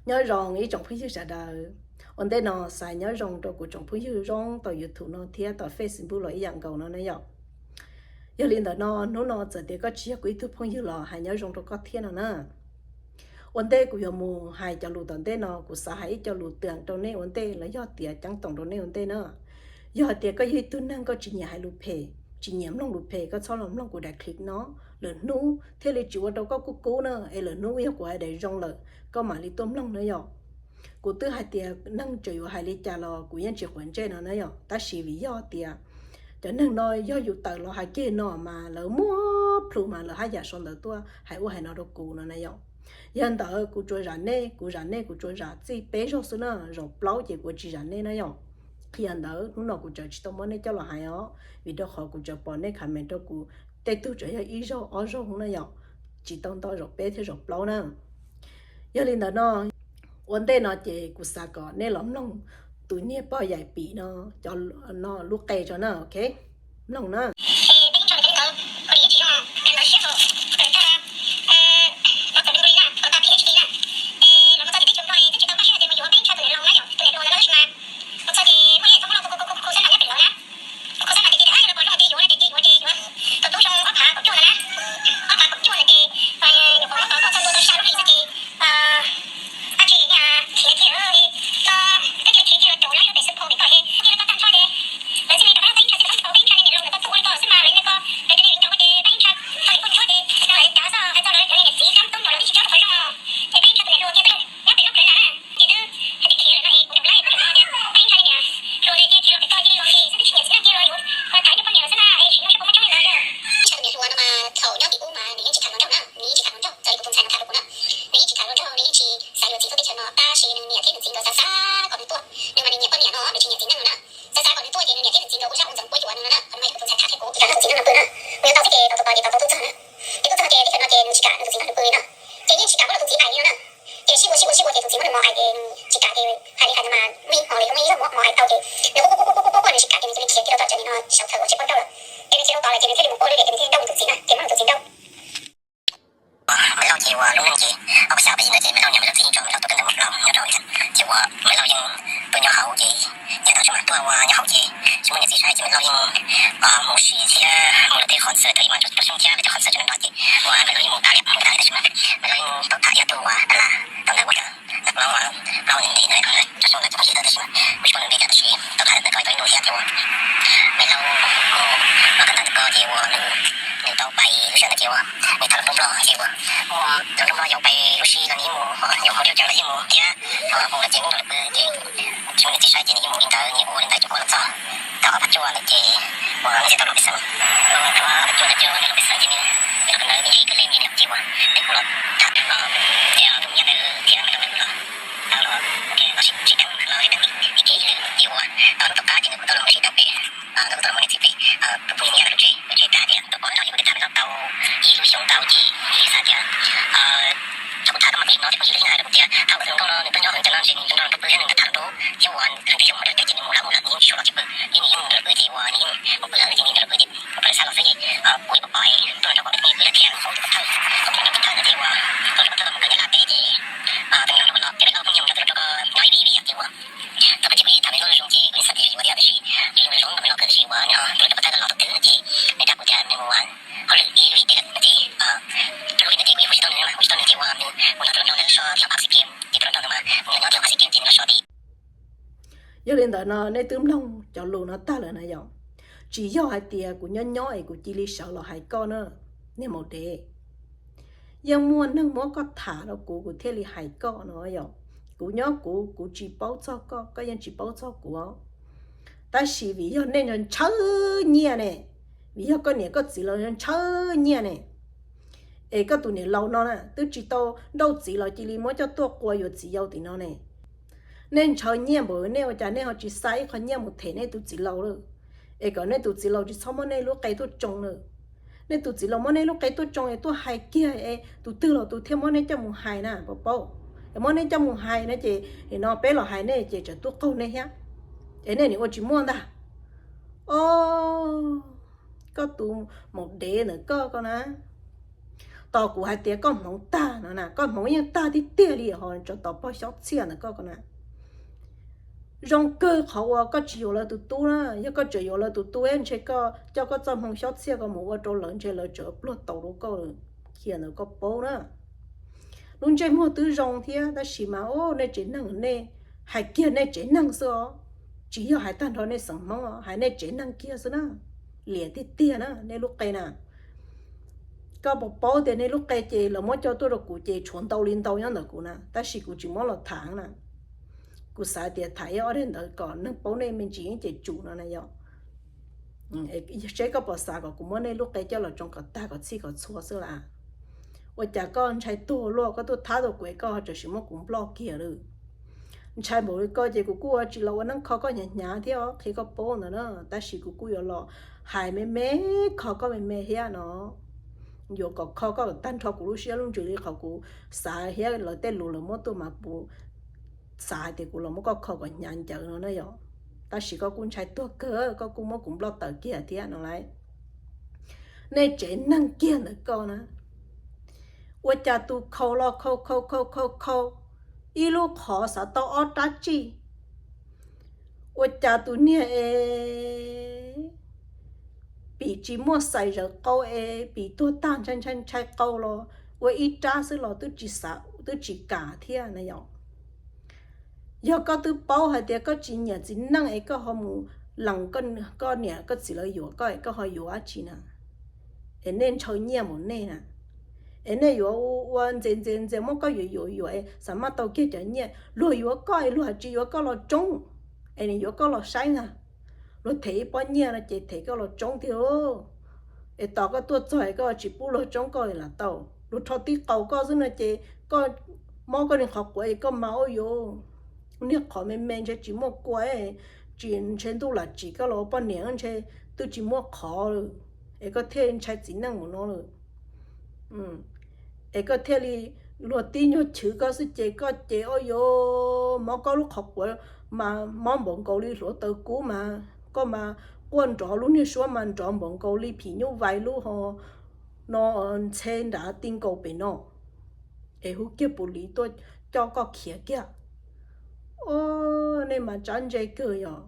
Nyob zoo ib tsoom phooj ywg sawv daws. Ua ntej no xav nyob zoo rau kuv tsoom phooj ywg zoo tau YouTube no thiab tau Facebook los ib yam nkaus no na yom. Yog li ntawd no, hnub no txawm tias koj tsis yog kuv ib tug phooj ywg los hais nyob zoo rau koj thiab no na. Ua ntej kuv yuav mus hais cov lus tom ntej no, kuv xav hais ib co lus tws rau nej ua ntej los yog tias ceeb toom rau nej ua ntej na. Yog hais tias koj yog ib tug neeg koj tsis nyiam hais lus phem, tsis nyiam mloog lus phem, koj txhob los mloog kuv daim clip no. Lwm hnub thiaj li tsis ua rau koj kuj kub na, es lwm hnub yog kuv hais daim zoo lawm, koj mam li tuaj mloog na yom. Kuv twb hais tias neeg tseem yuav hais li cas los kuv yeej tsis quav ntsej no na yom, tab sis vim yog tias cov neeg no yog yus tawm los hais kiag no mas lawv muab plhus mas lawv haj yam sau ntawv tuaj hais ua hais no rau kuv no na yom. Yog ntawd kuv tsuas zam nej, kuv zam nej, kuv tsuas zam txij peb zaug xwb na, zaum plaub ces kuv tsis zam nej na yom. Qhia ntawd hnub no kuv tseem tsis tau muab nej coj los hais os, vim rau qhov kuv tseem pom nej comment rau kuv tej tug tseem yog ib zaug ob zaug na yom, tsis tau nto zaum peb thiab zaum plaub na. Yog li ntawd no, ua ntej no ces kuv xav kom nej los mloog tus niag pog yaim pim no cov no lub qe tso na, ok? Mloog na. Ib txhia tus niam hluas no mas thaum nyob tim ub mas nws yeej tsis tham hluas nraug na, nws yeej tsis tham hluas nraug, txawm li kuv tus ntxhais no tham rau kuv na, nws yeej tsis xav yuav txiv tuaj teb chaws no, tab sis nws niam thiab nws txiv nkawd xav xav kom nws tuaj. Nws mas nws nyiam poj niam no, nws tsis nyiam txiv neej no na. Xav xav kom nws tuaj ces nws niam thiab nws txiv nkawd ua zaj ua ntxoov puab yuav nws no na, qhov no mas yog kuv tus ntxhais tham qhia kuv, ib yam li kuv tus txiv neej no pw na. Kuv yuav tau xwb ces tau tus pog ces tau tau tuaj txog na. Ces tuaj txog ces teb chaws no ces nws tsis kam nws tus txiv nrog nws pw li na. Ces yeej tsis kam muab nws tus txiv aim li no na. Ces sib ua sib ua sib ua ces tus txiv muab nws mos aim ces tsis kam ces hais li hais no mas muaj ib hmo los yog muaj ib zaug muab mos aim tau ces nws quaj quaj quaj quaj quaj nws tsis kam ces nws cia li khiav kiag rau tom tsev, nws no sawv thaum uas tsis paub nrauj lawm. Ces nws khiav rau tod lawm ces nws thiaj li mus quaj lwj liam ces nws thiaj li nrauj nws tus txiv na, ces muab nws tus txiv nrauj. Maiv Lauj ces uas lub neej ces ob phav xya ob phav yim ntawd ces Maiv Lauj niam Maiv Lauj txiv tso Maiv Lauj tuaj nrog nws mus laus nyob rau ces uas Maiv Lauj yeej tuaj nyob hauv ces yav thaum tsis mam tuaj uas nyob hauv ces tsis muaj niam txiv saib ces Maiv Lauj yeej mus si thiab mus lawv tej qhov txawm tau ib mas rau xyoo thiab lawv cov qhov txawm tsis nrov ces uas Maiv Lauj yeej mus tas li mus tas li tab sis mas Maiv Lauj yeej tau tham ib tug uas dab laug tau ntawv ua cov nab laub uas laub ntev ntawd rau xyoo lawv tsis pom yig tau tab sis mas kuv tsis pom nws npe cas tab sis tau tham ntawv tau ib tug thiab ces uas Maiv Lauj mus no tau ntawv ko ces uas nws tau pais lub sij hawm ntawd ces uas nws tham lus nplooj nplog ces uas muaj lus nplooj nplog yaum pais lub sij los nws yeej mus, yaum hauv dej cawv los yeej mus thiab mus lawm ces nyob rau lawv pw ces tsis muaj niam txiv saib ces nws yeej mus li ntawd, nws yeej ua li ntawd ces ua los txog tau ob phav cuaj ntawd ces uas nws thiaj tau los pej xeem. Los tau ob phav cuaj ntawd ces nws los pej xeem ces nws los kawm ntawv ces kawg leej ces nws ces uas nws kuj los tham ces tus me nyuam ntawd thiab Maiv Lauj lawv kuj los tau los ua ke los sib tseem ceeb los ib tag ib kev ib lwm ces uas tau lub tom qab ces nws kuj tau los ua si tau pem, tau tau los muaj niam txiv pem, tus phooj ywg nyob lawv lub tsev, lub tsev tag tias tau pom Maiv Lauj ces kuv thiaj tham Maiv Lauj tau ib lub xyoo ntau ces ib xav tias thaum kuv tham tau mas tus no ces kuv yim lawm ib hais rau kuv tias thaum kuv tus hluas nkauj no nws tuaj nyob hauv cov no ces nws nrog nrog pw thiab nws tham hluas nkauj thiab uas heev tias yog mus rau cov ces nws mus lawm mus lawm nws yeej tsis sua los tsis pw, ces nws yeej mus rau lawv pw ces uas nws yeej mus pw lawm ces nws rau lawv pw ces kuv pab xav los xwb ces kuv yeej pom pom tuaj nrog kom peb pw lawm thiab hauv tus pov thawj, hauv tus pov thawj no ces uas tus pov thawj los mus kawm Nyab Laj teb ces tus no los ces Maiv Lauj phooj ywg mus rau tus no ko nyob ib vij ib vij ces uas tau peb ces kuv yeej tham Maiv Lauj zoo ces kuv yeej xav tias yuav thiab tab sis yus zoo zoo nrog Maiv Lauj kawm tab sis uas nws tus pov thawj los tau twg no ces nws dag kuv tias nws mus hauj lwm ib vij teb lawm no ces lub vij ntawd ces kuv yeej kuj tsis tau nws mas kuv tsis tau nws ces uas nws mus nrog tus hluas nraug ntawd so thiab pab xim piam ces tus hluas nraug ntawd mas nws nyob thiab pab xim piam ces nws los so tid. Yog li ntawd no nej twb mloog cov lus no tag lawm na yom. Tsis yog hais tias kuv nyob nyob es kuv cia li sawv los hais koj na, niag maum dev. Yeej muaj neeg muab koj tham rau kuv, kuv thiaj li hais koj no yom. Kuv nyob kuv, kuv tsis paub txog koj, koj yeej tsis paub txog kuv. Tab sis vim yog nej ntshaw nyiaj ne, vim yog koj niam koj txiv los ntshaw nyiaj ne, es koj tus niam laus no na twb tsis tau nrauj txiv los cia li muab coj tuaj qua yuav txiv yau tim no ne. Nej ntshaw nyiaj npaum nej ua cas nej ho tsis xa ib qho nyiaj mus them nej tus txiv laus lawm, es kom nej tus txiv laus tsis txhob muab nej lub qe tuaj tsoo lawm. Nej tus txiv laus muab nej lub qe tuaj tsoo es tuaj hais kiag es tus twg los tus thiaj muab nej coj mus hais na, paub paub. Es muab nej coj mus hais na ces nim no peb los hais nej ces tseem tuaj qaug nej thiab. Es nej nim ua tsis muaj ntag. O, koj tus maum dev ntawm koj koj na. Tos kuv hais tias koj hmoov tag no na, koj hmoov yeej tag tiag tiag li ho tso tos pog Xyob Txhiaj ntawm koj ko na. Zoo kawg qhov uas koj tsis yuav lawv tus tub na, yog koj tseem yuav lawv tus tub ntshe koj coj koj txoj hmoo Xyob Txhiaj ko mus ua rau lawv ntshe lawv tseem pluag taus rau koj, qhia ntawd koj paub na. Lub ntsej muag twb zoo thiab tab sis mas o nej tsev neeg nej hais kiag nej tsev neeg xwb os, tsis yog hais tag nrho nej xeem Hmoob os, hais nej tsev neeg kiag xwb na. Liam tiag tiag na nej lub qe na. Koj puas paub tias nej lub qe ces lawv muab coj tuaj rau kuv ces tshuav ntau li ntau nyob ntawm kuv na, tab sis kuv tsis muab los tham na. Kuv xav tias tham ib ob daim ntawd kom neeg paub nej me ntsis yeej ces tsum no na yom. Seb koj puas xav kom kuv muab nej lub qe coj los tsoo kom tag kom txhij kom txhua xwb las. Ua cas koj ntshai tuag luaj, koj tuaj thab tau kuv es koj ho tseem sim muab kuv nploj kiag lawm. Ntshai npaum li koj ces kuv kuj ua tsis los ua neeb kho koj hnyav hnyav thiab os, qhia koj paub ntawd na, tab sis kuv kuj yuav los hais me me kho koj me me thiab no. Yuav kom kho koj tag nrho kuv lub siab lub ntsws li qhov kuv xav thiab lawv tej lus lawv muab tuaj mas kuv xav hais tias kuv los muab koj kho kom hnyav ncawv no na yom. Tab sis koj kuj ntshai tuag kawg, koj kuj muab kuv nploj tawm kiag thiab no lauj. Nej tsev neeg kiag ntawm koj na, ua cas tus khaus los khaus khaus khaus khaus khaus, ib lub qhov xav tau ob rab tsij. Ua cas tus niag es pim tsis muaj xais zawv qau es pim tuag tag ntshai ntshai ntshai qau los ua ib rab xwb los twb tsis kam thiab na yom. Yog koj twb paub hais tias koj tsis nyiam txiv neej es koj ho mus lees koj niam koj txiv lawv yuav koj es koj ho yuav dab tsi na? Es nej ntshaw nyiaj mus nej na, es nej yuav ua ntxias ntxias ntxias muab koj yuav yuav yuav es xav maj tau kiag cov nyiaj. Luag yuav koj es luag tsis yuav koj los tsoob, es nws yuav koj los saib ntag. Luag them ib pob nyiaj no ces them koj los tsoob tiag. Es tos koj tuaj txog es koj tsis pub luag tsoob koj lam tau. Luag rho tib qau koj xwb no ces koj mob koj niag qhov quav es koj mas ua yuav niag qhov me me ntshe tsis muaj kua, tsis ntshe ntuj lam tsim koj los ua poj niam ntshe twb tsis muaj qhov lawm, es koj thiaj ntshai txiv neej mus no lawm. Es koj thiaj li luag tib nyuag chwv koj xwb ces koj ces ua yuav mob koj lub qhov quav mas mob npaum nkaus li hluav taws kub mas koj mas quaj nrov lub niag suab mas nrov npaum nkaus li phim nyuj vais lub ho no ntxhe nrad ti nkaus pem no, es hu kiag pus liv tuaj coj koj khiav kiag. O, nej mas tsab ntse kawg yom.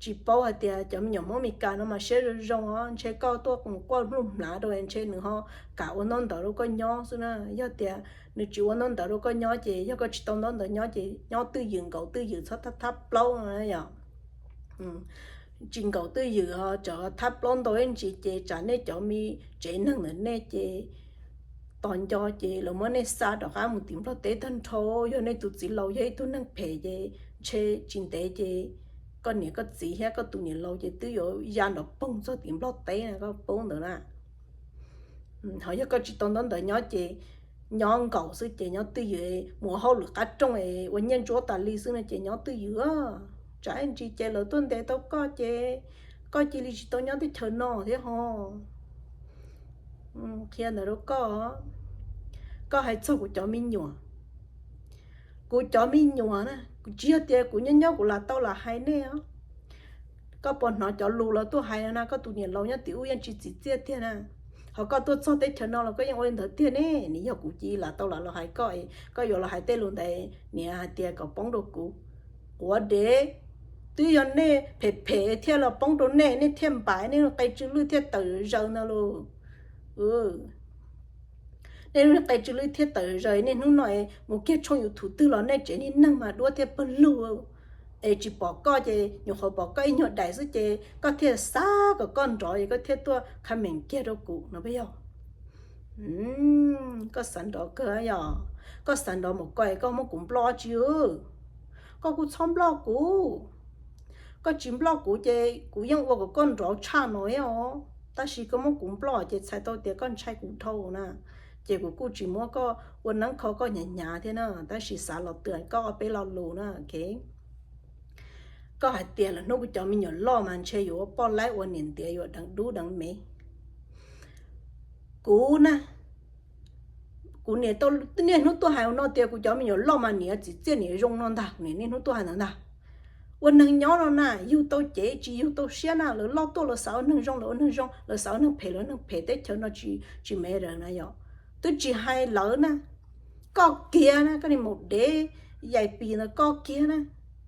Tsis paub hais tias cov me nyuam Hmoob Mes Kas no mas siab zoo zoo os, ntshe koj tuaj mus quaj npluj hmlav rau ntshe nws ho kam ua ntaub ntawv rau koj nyob xwb na. Yog tias nws tsis ua ntaub ntawv rau koj nyob ces yog koj tsis tau ntaub ntawv nyob ces nyob twj ywm nkaus twj ywm txhob thab thab plaub no yom. Tsis nkaus twj ywm ho tsam thab plaub ntau ib ntsis ces tsam nej cov me tsev neeg ntawm nej ces tos nco ces lawv muab nej xa rov qab mus tim Nplog teb tag nrho. Yog nej tus txiv laus yog ib tug neeg phem ces ntshe tsis ntev ces koj niam koj txiv thiab koj tus niam laus ces twb yuav ya nrov poog txog tim Nplog teb na, koj paub ntawd na. Ho yog koj tsis tau ntaub ntawv nyob ces nyob nkaus xwb ces nyob twj ywm mus ua hauj lwm qab rooj es ua nyiaj ntsuab tas li xwb no ces nyob twj ywm. Tsam ib ntsis ces lawv tuaj ntes tau koj ces koj cia li tsis tau nyob teb chaws no thiab ho. Qhia ntawd rau koj, koj hais txog kuv cov me nyuam. Kuv cov me nyuam na, kuv tsis yog tias kuv nyob nyob kuv lam tau lam hais nej os. Koj puas hnov cov lus lawv tuaj hais no na, koj tus niam laus nyob tim ub yeej tsis txim txiaj tiag na. Ho koj tuaj txog teb chaws no los koj yeej ua li ntawd tiag ne. Nws yog kuv cia li lam tau lam los hais koj, koj yuav los hais tej lus ntawd niam hais tias kom poob rau kuv. Quav dev, twb yog nej phem phem thiaj los poob rau nej, nej thiaj npam, nej qe tsw lwj thiaj tawm zaws ntag lauj. Nej lub niag qe tsw lwj thiaj tawm zaws, niaj hnub no mus kiag tshooj YouTube twg los nej tsev niag neeg mas duab thiaj pawg lug. Es tsis pom koj ces nyuam qhuav pom koj ib nyuag daim xwb ces koj thiaj xav kom koj nrov es koj thiaj tuaj comment kiag rau kuv no puas yog? Koj xav nrov kawg yog, koj xav nrov mus koj es koj muab kuv nploj tsi. Koj kuj txhob nploj kuv. Koj tsis nploj kuv ces kuv yeej ua kom koj nrov tshaj no os. Tab sis koj muab kuv nploj ces txhais tau tias koj ntshai kuv dhau na. Ces kuv kuj tsis muab koj ua neeb kho koj hnyav hnyav thiab na, tab sis xav los twm koj ob peb lo lus na. Koj hais tias lwm hnub kuv cov me nyuam loj mas ntshe yuav ua poj laib ua niam ntiav yuav deev dub deev me. Kuv na, kuv niam niaj hnub tuaj hais no tias kuv cov me nyuam loj mas niam txiv txiaj niam zoo no ntag, niam niaj hnub tuaj hais ntawd ntag. Ua neeg nyob no na yug tau cev tsis yug tau siab na, lawv loj tuaj lawv xav ua neeg zoo lawv ua neeg zoo, lawv xav ua neeg phem lawv ua neeg phem, teb chaws no tsis me raws na yom. twb tsis hais lawv na, koj kiag na, koj niag maum dev yaim pim ntawd koj kiag na.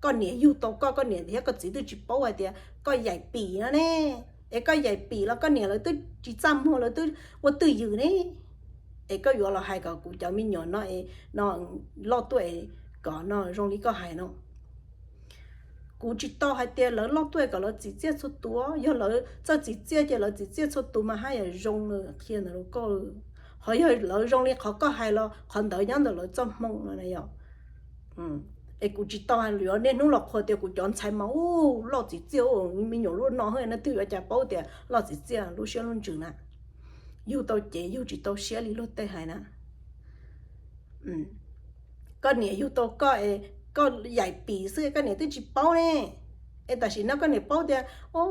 Koj niam yug tau koj, koj niam thiab koj txiv twb tsis paub hais tias koj yaim pim no ne. Es koj yaim pim los koj niam lawv twb tsis txaj muag, lawv twb ua twj ywm ne. Es koj yuav los hais kom kuv cov me nyuam no es no loj tuaj es kom no zoo li koj hais no. Kuv tsis tau hais tias lawv loj tuaj kom lawv txim txiaj txhua tus, yog lawv txawj txim txiaj ces lawv txim txiaj txhua tus mas haj yam zoo, qhia ntawd rau koj. Ho yog lawv zoo li qhov koj hais los qhov ntawd nyob ntawm lawv txoj hmoo no na yom. Es kuv tsis tau hais yuav niaj hnub los qhuas tias kuv cov ntxhais mas u loj txim txiaj, me nyuam lub no hwj no twg yuav cas paub tias loj txim txiaj lub siab lub ntsws na. Yug tau cev yug tsis tau siab li luag tej hais na. Koj niam yug tau koj es koj yaim pim xwb koj niam twb tsis paub ne. Es tam sim no koj niam paub tias o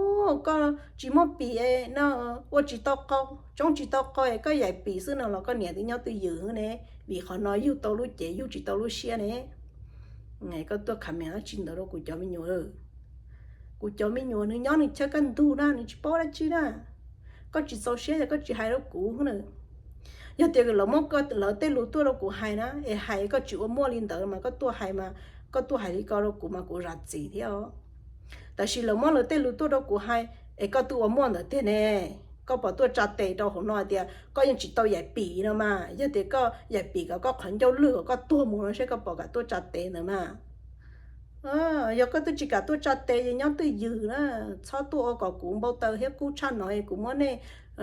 koj tsis muaj pim no, ua tsis tau qau, tsoob tsis tau qau es koj yaim pim xwb no los koj niam twb nyob twj ywm ne, vim qhov no yug tau lub cev yug tsis tau lub siab ne. Koj tuaj kha me dab tsi ntawd rau kuv cov me nyuam? Kuv cov me nyuam nws nyob nws chaw kaj ntug na, nws tsis paub dab tsi na. Koj tsis txaus siab es koj tsis hais rau kuv na. Yog tias lawv muab lawv tej lus tuaj rau kuv hais na, es hais koj tsis ua muaj li ntawd mas koj tuaj hais mas koj tuaj hais li ko rau kuv mas kuv zam txim thiab os. Tab sis lawv muab lawv tej lus tuaj rau kuv hais es koj twb ua muaj ntawd tiag ne. Koj puas tuaj tsa tes rau hauv no hais tias koj yeej tsis tau yaim pim no mas, yog tias koj yaim pim kom koj qhov ncauj lwj kom koj tuag mus no seb koj puas kam tuaj tsa tes ntawd mas. Yog koj twb tsis kam tuaj tsa tes ces nyob twj ywm na, txhob tuaj ua kom kuv npau taws thiab kub tshaj no es kuv muab nej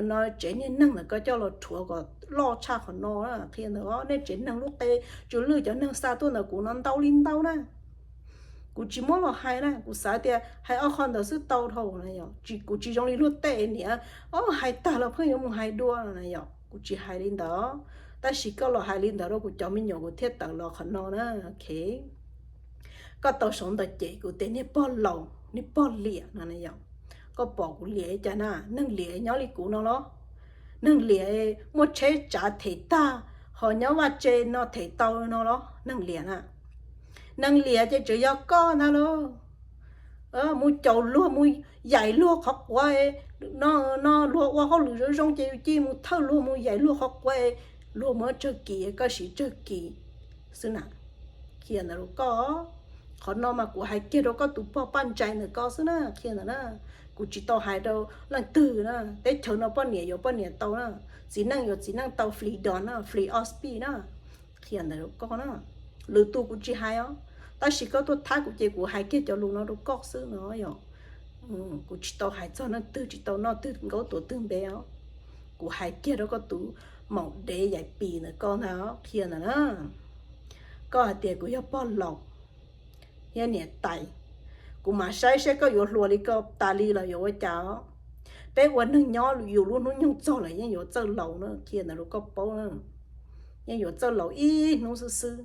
no tsev niag neeg ntawm koj coj los rhuav kom loj tshaj qhov no. Qhia ntawd nej tsev neeg lub qe tsw lwj cov neeg xa tuaj ntawm kuv no ntau li ntau na. Kuv tsis muab los hais na, kuv xav tias hais ob qho ntawd xwb tau dhau na yom. Kuv tsis zoo li luag tej niam o hais tag los pheej yuav mus hais dua no na yom. Kuv tsis hais li ntawd, tab sis koj los hais li ntawd rau kuv cov me nyuam kuv thiaj tawm los qhov no na. Ok, koj tau saum ntawm ces kuv tias niag pog laus niag pog liam no na yom. Koj pom kuv liam li cas na? Neeg liam nyob li kuv no los? Neeg liam muaj tsheb tsav them tag, ho nyob vaj tse no them tau no los? Neeg liam na, neeg liam ces tseem yog koj ntag lauj. Mus caum luag mus yaim luag qhov quav no, luag ua hauj lwm zoo zoo ces yus cia mus thawj luag mus yaim luag qhov quav, luag muab tsawg kis koj siv tsawg kis xwb na. Qhia ntawd rau koj, qhov no mas kuv hais kiag rau koj tus pog Paj Ntsais ntawm koj xwb na, qhia ntawd na. Kuv tsis tau hais rau leej twg na, teb chaws no poj niam yuav poj niam tau na, txiv neej yuav txiv neej tau freedom na, free of speech na. Qhia ntawd rau koj na, lwm tus kuv tsis hais os, tab sis koj tuaj thab kuv ces kuv hais kiag cov lus no rau koj xwb no yom. Kuv tsis tau hais txog leej twg, tsis tau noj twg nkaub tuav twg npe os. Kuv hais kiag rau koj tus maum dev yaim pim ntawm koj ntag, qhia ntawd na. Koj hais tias kuv yog pog laus thiab niam tais, kuv mam saib seb koj yuav hluas li ko tas li los yuav ua cas os. Peb ua neeg nyob yus lub hnub nyoog txog lawm yeej yuav txawj laus na, qhia ntawd rau koj paub na. Yeej yuav txawj laus ib hnub xwb xwb.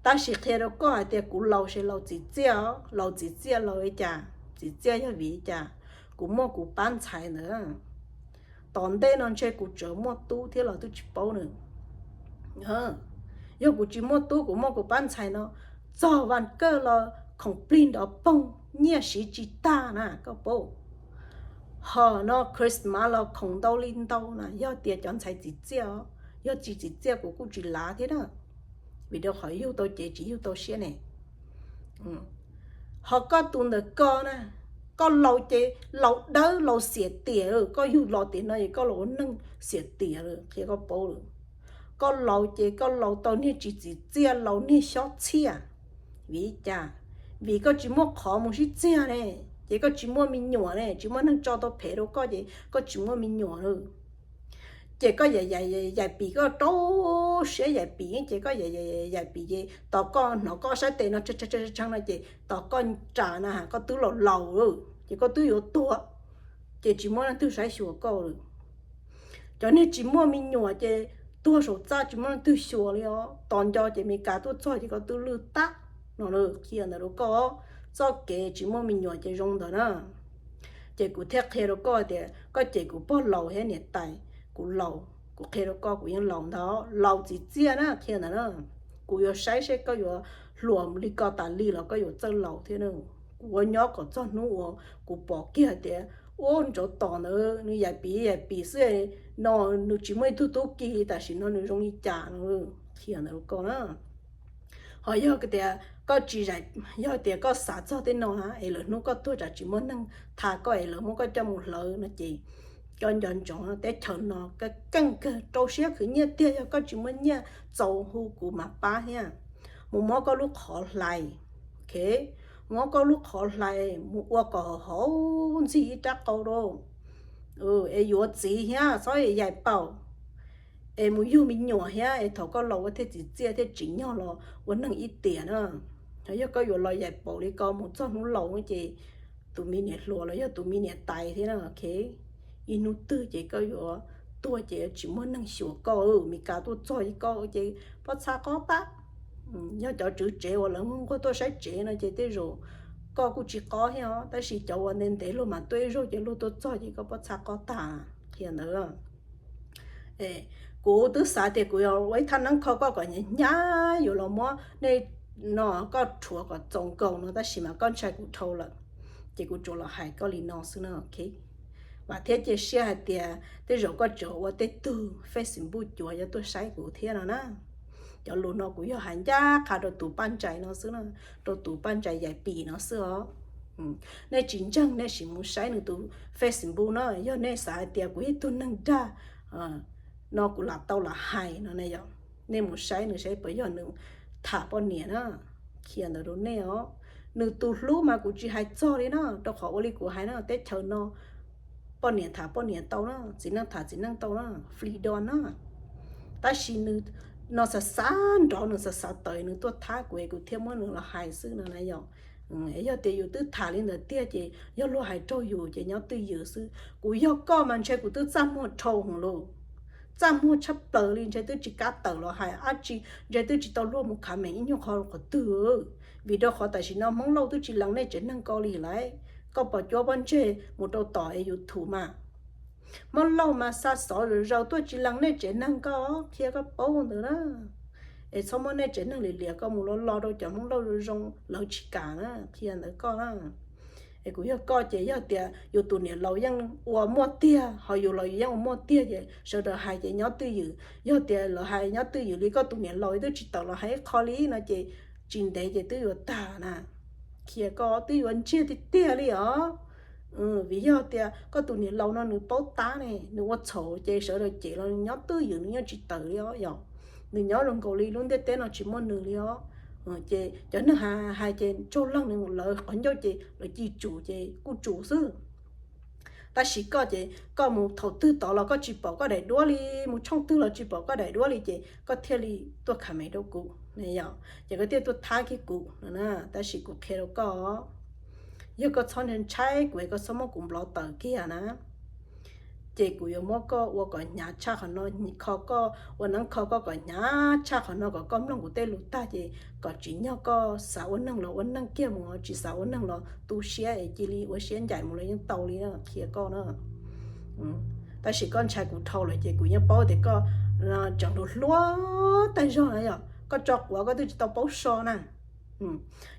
Tab sis qhia rau koj hais tias kuv laus ces laus txim txiaj os, laus txim txiaj laus li cas? Txim txiaj yog vim li cas? Kuv muaj kuv pab ntxhais ntawd. Tom ntej no ntshe kuv tseem muaj tub thiab los twb tsis paub nws. Yog kuv tsis muaj tub, kuv muaj kuv pab ntxhais no, txog vas kawj los khoom plig nrov poog, nyiaj siv tsis tag na koj paub. Ho no Christmas los khoom ntau li ntau na, yog tias cov ntxhais txim txiaj os, yog tsis txim txiaj kuv kuj tsis lav thiab na, vim rau qhov yug tau cev tsis yug tau siab ne. Ho koj tus ntawm koj na, koj laus ces laus dawb laus xiam tiam, koj yug los tiam no es koj los ua neeg xiam tiam lawm, qhia koj paub lawm. Koj laus ces koj laus tau niag tsis txim txiaj, laus niag xyob txhiaj. Vim li cas? Vim koj tsis muaj qhov mus sib txiag ne, ces koj tsis muaj me nyuam ne, tsis muaj neeg tso tau phem rau koj ces koj tsis muaj me nyuam lawm. Ces koj yaim pim, koj rau siab yaim pim ces koj yaim pim ces tos koj hnov koj sab tes no tshee no ces tos koj ras na, koj twb laus laus lawm ces koj twb yuav tuag, ces tsis muaj leej twg saib xyuas koj lawm. Cov niag tsis muaj me nyuam ces tuag saum txaj tsis muaj leej twg xyuas li os, tos nco ces Meskas tuaj txog ces koj twb lwj tag no. Qhia ntawd rau koj, txoj kev tsis muaj me nyuam ces zoo ntawd na. Ces kuv thiaj qhia rau koj tias koj cem kuv pog laus thiab niam tais, kuv laus, kuv qhia rau koj kuv yeej laus ntag, laus txim txiaj na, qhia ntawd na. Kuv yuav saib seb koj yuav hluas li ko tas li los koj yuav txawj laus thiab na. Kuv ua nyob kom txog hnub uas kuv pom kiag tias ua ntsov tom ntawd nws yaim pim yaim pim xwb no, nws tsis muaj ib tug tub ki li, tam sim no nws zoo li cas no, qhia ntawd rau koj na. Ho yog tias koj tsis, yog tias koj xav txog tej no na es lwm hnub koj tuag tsam tsis muaj neeg tham koj es lawv muab koj coj mus hlawv no ces koj nco ntsoov teb chaws no keej kawg, rau siab khwv nyiaj tiag, yog koj tsis muaj nyiaj txaus hu kuv mas pab thiab. Mus muab koj lub qhov hlais, ok, muab koj lub qhov hlais mus ua kom hauv ntxig ib rab qau rau, es yuav txiv thiab txhob yaim paum, es mus yug me nyuam thiab es thaum koj laus ua thiaj txiv txiaj thiaj tsim nyog los ua neeg ib tiam na. Yog koj yuav los yaim paum li ko mus txog hnub laus ces tus me niam hluas los yog tus me niam tais thiab na, ok, ib hnub twg ces koj yuav tuag ces tsis muaj neeg xyuas koj, Mes Kas tuaj txog koj ces pob txha qob tag. Yog cov tswv tsev uas lawv nquag tuaj saib tsev no ces tej zaum koj kuj tsis qob thiab os, tab sis cov uas ntev ntev luag mam tuaj ib zaug ces luag tuaj txog ces koj pob txha qob tag. Qhia ntawd, kuv twb xav tias kuv yuav ua ib thaj neeb kho koj kom hnyav hnyav yuav los muab nej no koj rhuav kom txaus nkaus no, tab sis mas koj ntshai kuv dhau lawm, ces kuv tsuas los hais koj li no xwb no, ok. Vam thiab cia siab hais tias tej zaum koj tseem ua tej tug Facebook cuav yuav tuaj saib kuv thiab no na. Cov lus no kuv yog hais ncaj qha rau tus paj ntsais no xwb na, rau tus paj ntsais yaim pim no xwb os. Nej tsis ntseeg nej sim mus saib nws tus Facebook no, yog nej xav hais tias kuv ib tug neeg dag no kuv lam tau lam hais no na yom, nej mus saib nws saib puas yog nws tham poj niam na. Qhia ntawd rau nej os, nws tus hlub mas kuv tsis hais txog li na, rau qhov ua li kuv hais na, teb chaws no poj niam tham poj niam tau na, txiv neej tham txiv neej tau na, freedom na. Tab sis nws no xav xav nrov, nws xav xav tawv, nws tuaj thab kuv es kuv thiaj muab nws los hais xwb no na yom. Yog tias yus twb tham li ntawd tiag ces yog luag hais raug yus ces nyob twj ywm xwb. Kuv yog koj mas ntshe kuv twb txaj muag dhau hwv lawm, txaj muag tshaj plaws li, ntshe twb tsis kam tawm los hais dab tsi, ntshe twb tsis tau luag mus comment ib nyuag qho qhov twg, vim rau qhov tam sim no Hmoob Lauj twb tsis lees nej tsev neeg ko li lawm. Koj pom cuab pob ntseg mus rau tom es YouTube mas, Hmoob Lauj mas xa xov zaws tuaj tsis lees nej tsev neeg ko, qhia koj paub ntawd na. Es txhob muab nej tsev neeg liam liam koj mus los los rau cov Hmoob Lauj zoo zoo lawv tsis kam na, qhia ntawd koj na. Es kuv yog koj ces yog tias yus tus niam laus yeej ua muaj tiag, ho yus los yus yeej ua muaj tiag ces sawv daws hais ces nyob twj ywm. Yog tias lawv hais nyob twj ywm li koj tus niam laus twb tsis tawm los hais ib qho li no ces tsis ntev ces twb yuav tag na. Qhia koj twb yuav ntsiag tiag tiag li os. Vim yog tias koj tus niam laus no nws paub tab ne, nws ua txhaum ces sawv daws cem los nws nyob twj ywm, nws yeej tsis tawm li os yom. Nws nyob zoo nkaus li lub ntiaj teb no tsis muaj nws li os. Ces cov neeg hais ces tsaug leej nws, lawv qhov ncauj ces lawv ci tsum ces kuj tsum xwb. Tab sis koj ces koj mus thaum twg tod los koj tsis pom koj daim duab li, mus tshooj twg los tsis pom koj daim duab li ces koj thiaj li tuaj comment rau kuv na yom, ces koj thiaj tuaj thab kiag kuv no na. Tab sis kuv qhia rau koj, yog koj txhob ntshai kuv es koj txhob muab kuv nplov tawm kiag na, ces kuv yuav muab koj ua kom hnyav tshaj qhov no, kho koj ua neeb kho koj kom hnyav tshaj qhov no kom koj mloog kuv tej lus tag ces kom tsim nyog koj xav ua neeg los ua neeg kiag mus, tsis xav ua neeg los tu siab es cia li ua siab ncaim mus los yeej tau li na, qhia koj na. Tab sis koj ntshai kuv dhau lawm ces kuv yeej paub tias koj tseem hluas hluas tag zog na yom, koj tso quav koj twb tsis tau paub so na.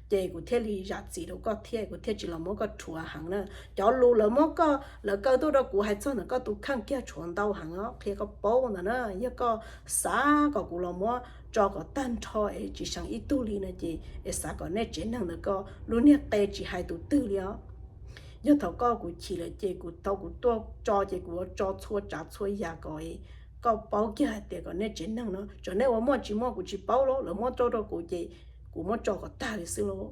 Ces kuv thiaj li zam txim rau koj thiab kuv thiaj tsis los muab koj rhuav heev na. Cov lus lawv muab koj, lawv kaw tuaj rau kuv hais txog ntawm koj tus kheej kiag tshuav ntau heev os, qhia koj paub ntawd na. Yog koj xav kom kuv los muab tso kom tag nrho es tsis seem ib tug li no ces es xav kom nej tsev neeg ntawd koj lub niag qe tsis hais tus twg li os. Yog thaum koj kuv chim lawm ces kuv tau kuv tuaj tso ces kuv ua tso txhua tsav txhua yam kom koj paub kiag hais tias kom nej tsev neeg no tseem nej ua muaj tsis muaj kuv tsis paub los lawv muab rau rau kuv ces kuv muab tso kom tag li xwb lauj.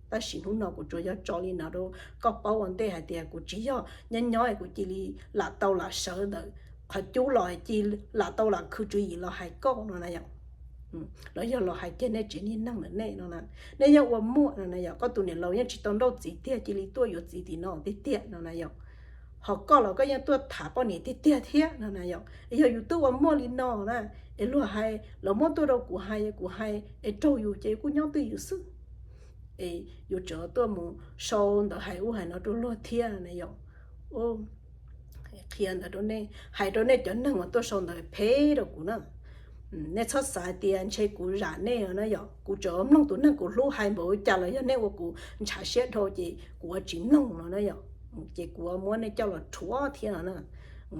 Tab sis hnub no kuv tsuas yog tso li no rau koj paub ua ntej hais tias kuv tsis yog nyob nyob es kuv cia li lam tau lam sawv ntawm qhov cub los cia li lam tau lam khwv tswv yim los hais koj no na yom. Los yog los hais kiag nej tsev niag neeg ntawm nej no na. Nej yeej ua muaj no na yom, koj tus niam laus yeej tsis tau nrauj txiv tiag cia li tuaj yuav txiv tim no tiag tiag no na yom. Ho koj los koj yeej tuaj tham poj niam tiag tiag thiab no na yom. Es yog yus twb ua muaj li no na, es luag hais los muab tuaj rau kuv hais, kuv hais es raug yus ces kuj nyob twj ywm xwb. Es yuav tsum tuaj mus sau ntawv hais ub hais no rau luag thiab na yom. Qhia ntawd rau nej, hais rau nej cov neeg uas tuaj sau ntawv phem rau kuv na. Nej txhob xav tias ntshe kuv zam nej no na yom, kuv tseem mloog tus neeg kuv hlub hais npaum li cas los yog nej ua kuv ntshav siab dhau ces kuv ua tsis mloog no na yom. Ces kuv muab nej coj los rhuav thiab no na.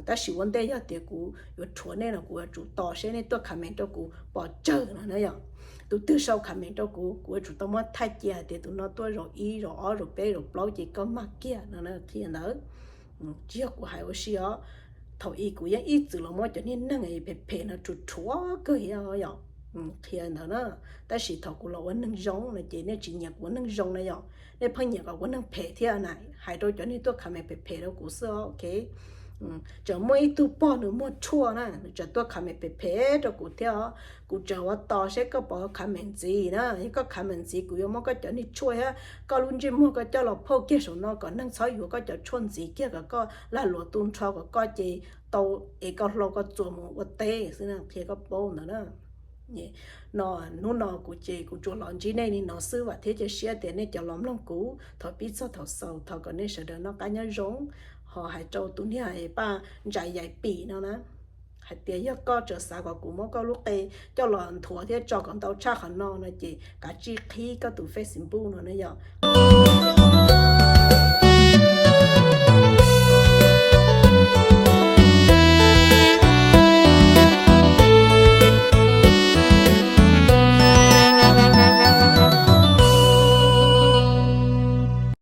Tab sis ua ntej yog tias kuv yuav rhuav nej no kuv yuav tsum tos seb nej tuaj comment rau kuv pes tsawg no na yom. Tus twg sau comment rau kuv, kuv yuav tsum tau muab thaij cia hais tias tus no tuaj zaum ib zaum ob zaum peb zaum plaub ces koj mag kiag no na, qhia ntawd. Tsis yog kuv hais ua si os, thaum ub kuv yeej ib txwm los muab cov niag neeg phem phem no rhuav rhuav kawg thiab yom. Qhia ntawd na. Tab sis thaum kuv los ua neeg zoo no ces nej tsis nyiam kuv ua neeg zoo na yom, nej pheej nyiam kom ua neeg phem thiab na. Hais rau cov niag tuaj comment phem phem rau kuv xwb, ok. Tseem muaj ib tug pog nws muag tshuaj na, nws tseem tuaj comment phem phem rau kuv thiab os. Kuv tseem ua tos seb koj puas comment ntxiv na. Yog koj comment ntxiv kuv yuav muab koj cov niag tshuaj thiab koj lub ntsej muag koj coj los phauj kiag saum no kom neeg txhob yuav koj cov tshuaj ntxiv kiag, kom koj lag luam tu nrho, kom koj ces tau es koj hlau koj txuas mus ua teb xwb na, qhia koj paub ntawd na. No, hnub no kuv ces kuv tsuas los ntsib nej li no xwb, vam thiab cia siab tias nej cov los mloog kuv thaum pib txog thaum xaus, thov kom nej sawv daws noj qab nyob zoo. Ho hais rau tus niag Paj Ntsa Yais Pim no na, hais tias yog koj tseem xav kom kuv muab koj lub qe coj los nthuav thiab tso kom ntau tshaj qhov no no ces kav tsij qhib koj tus Facebook no na yom.